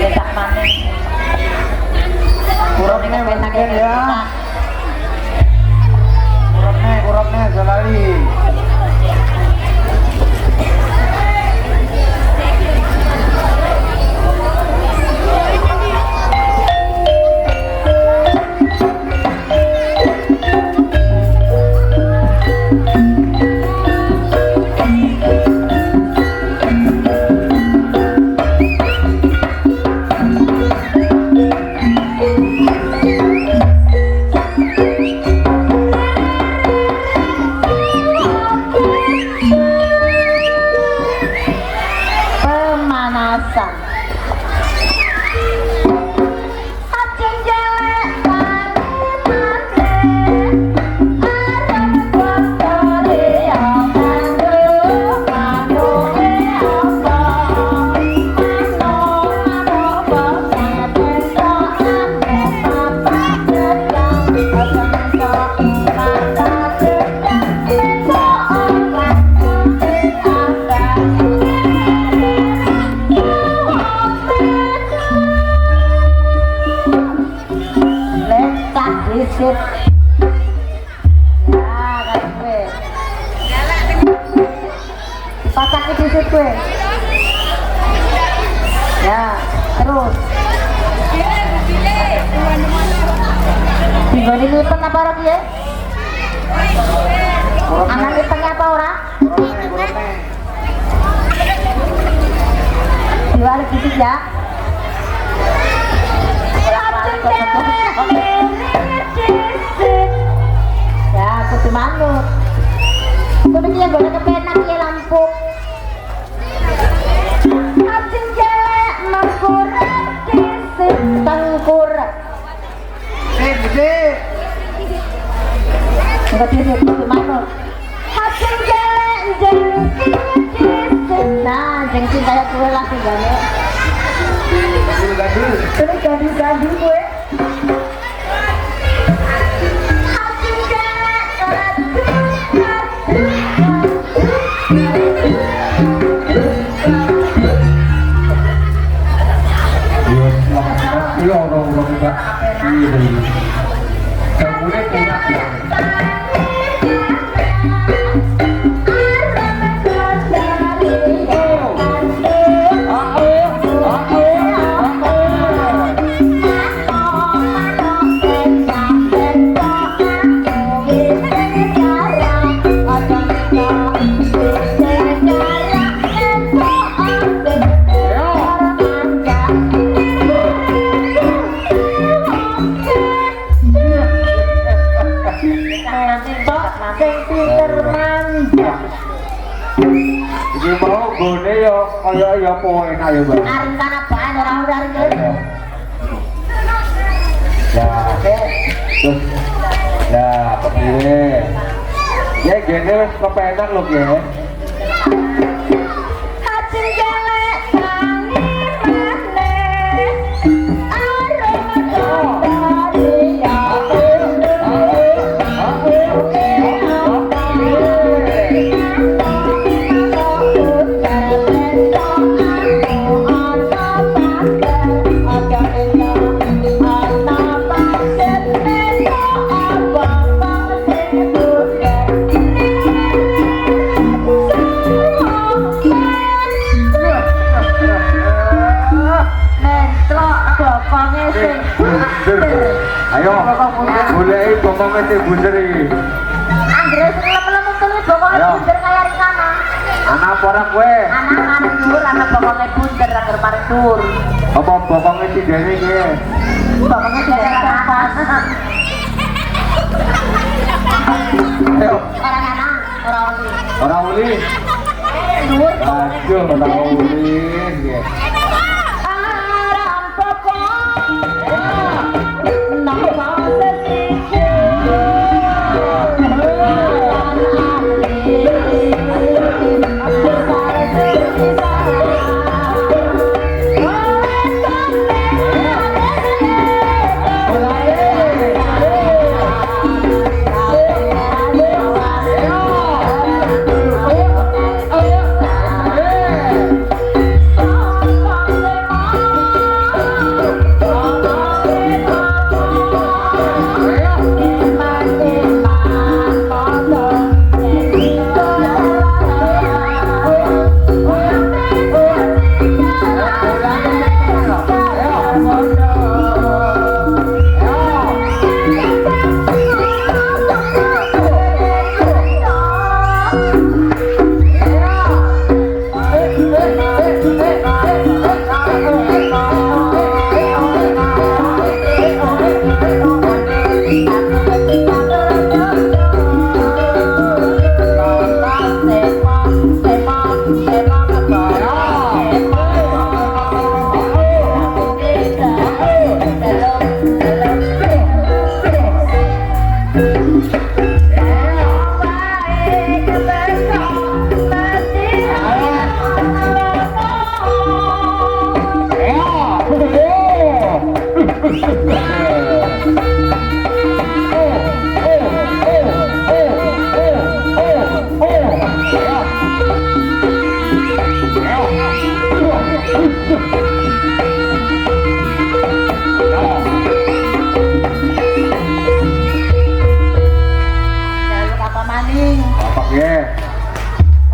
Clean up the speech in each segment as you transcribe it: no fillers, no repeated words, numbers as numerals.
Tidak maning. Urapne mungkin ya. Urapne, urapne aja lali. Pemanasan. Ajeng jelek panimane, arep botole kanggo manuke apa? Manuk manuk bosane anu papat gedang, aja mentok papat gedang, mentok ora abang. Letak disit. Ya, kayak gue. Pasangnya disit gue. Ya, terus. Dinggoni lipen apa ora ki ya? Ana lipene apa ora? Urapne, urapne. Diwalik disit ya. Ya, kudu manut. Kudu ki yang golek kepenak ki lampung. Ajeng jelek mengkurep disit tengkurep. Sip, sip. Enggak disit kudu manut. Ajeng jelek jengking disit. Nah, jengking kayak kue lah tinggane. Gandul, gandul. Terus gandu-gandu kue. Ajeng jelek aduh aduh Iya, iya orang orang Mbak. Iya. Ganggunya kurang ya. Sing pinter manja. Iki mau gone yo kaya ya apa enak ya, Mbak. Aring kana bae ora ora aring. Ya, terus ya kepiye? Ya gene wis kepenak lho, Ki. Ajeng jelek tangi maneh. Arep dari ya. Ayo, goleki bokonge sing bunder iki. Anggere sing lem-lem untune bokonge Ayo. bunder kaya ringkana. Ana apa ora kowe? Ana arep dhuwur, ana bokonge bunder angger parek dhuwur. Apa bokonge sindene iki? Bokonge sindene atas. Ayo. Ora ana, ora uli. Ora uli. Dhuwur. Aduh, ora uli nggih. Aran pokok. Nang sesiku.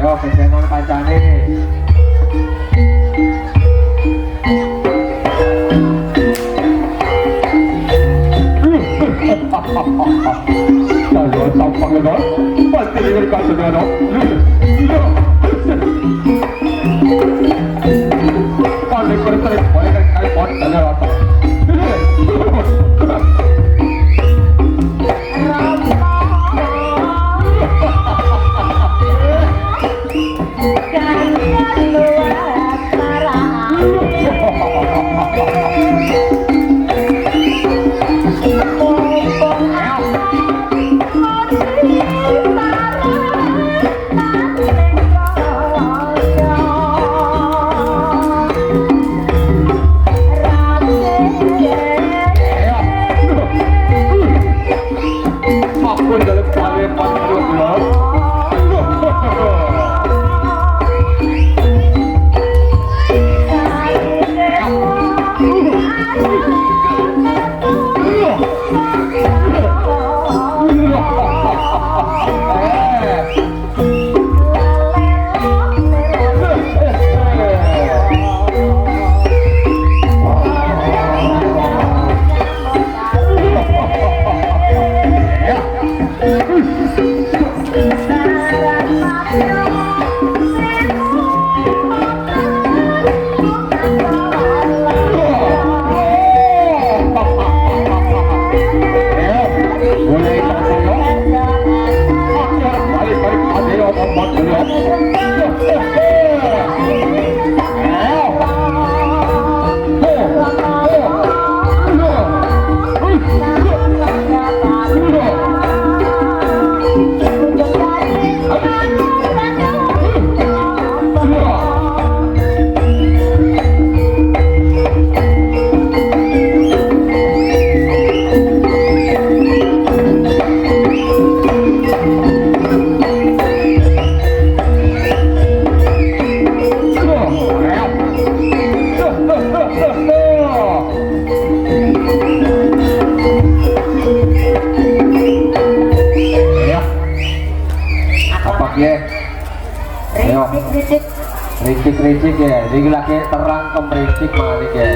Ayo besenon kancane. Ricik-ricik ya, ini lagi terang kemericik manik ya.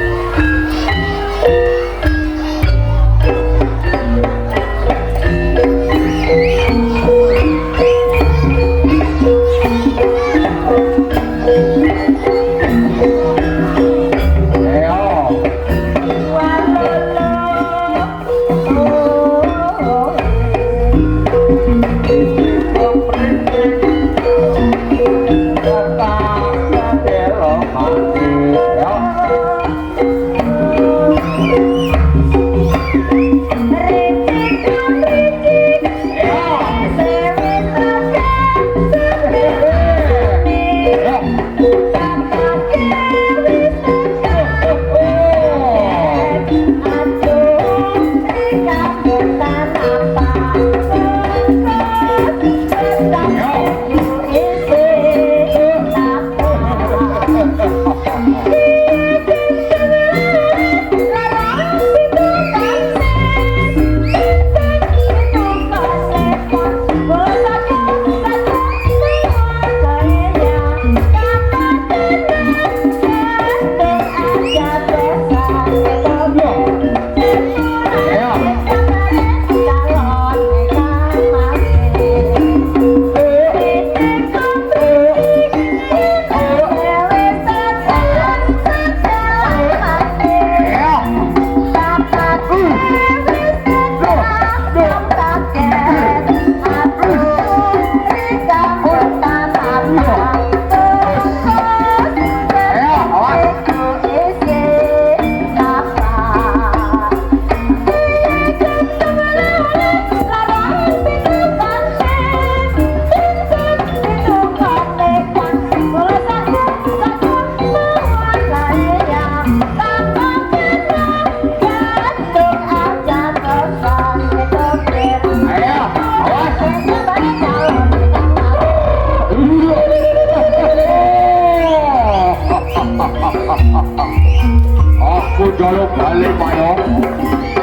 Aku jaluk balik Pak yo.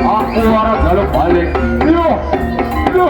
Aku ora jaluk balik. Yo. Yo.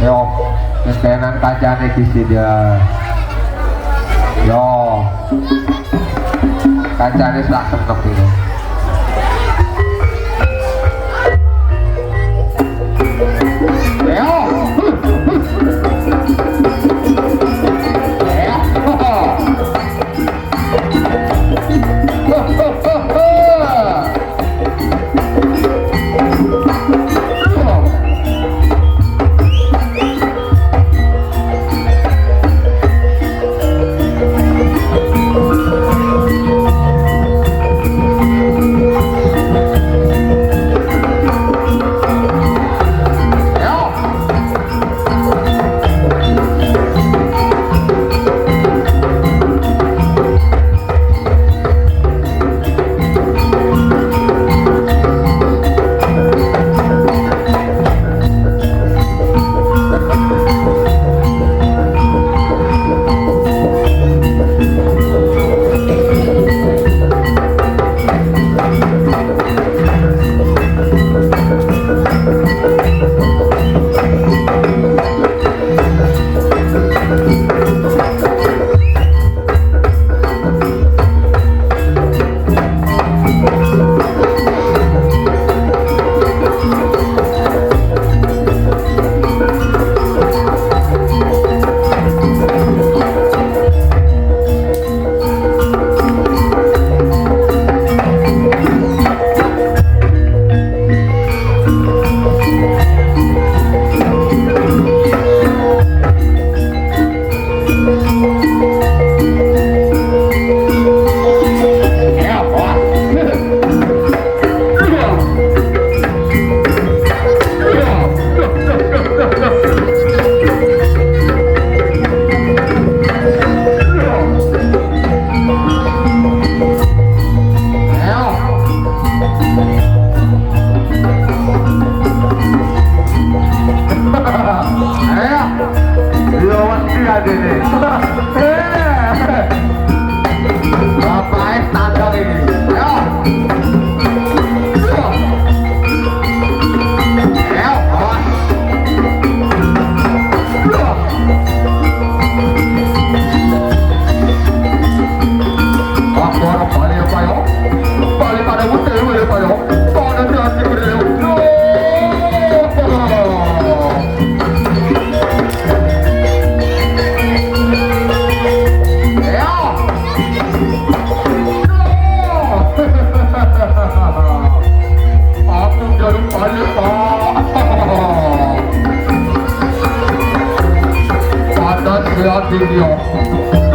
Yo. Tenan kancane iki dia. Yo. Kancane sak seneng iki. Yo. Kandhane, Pak. Panas ya yo.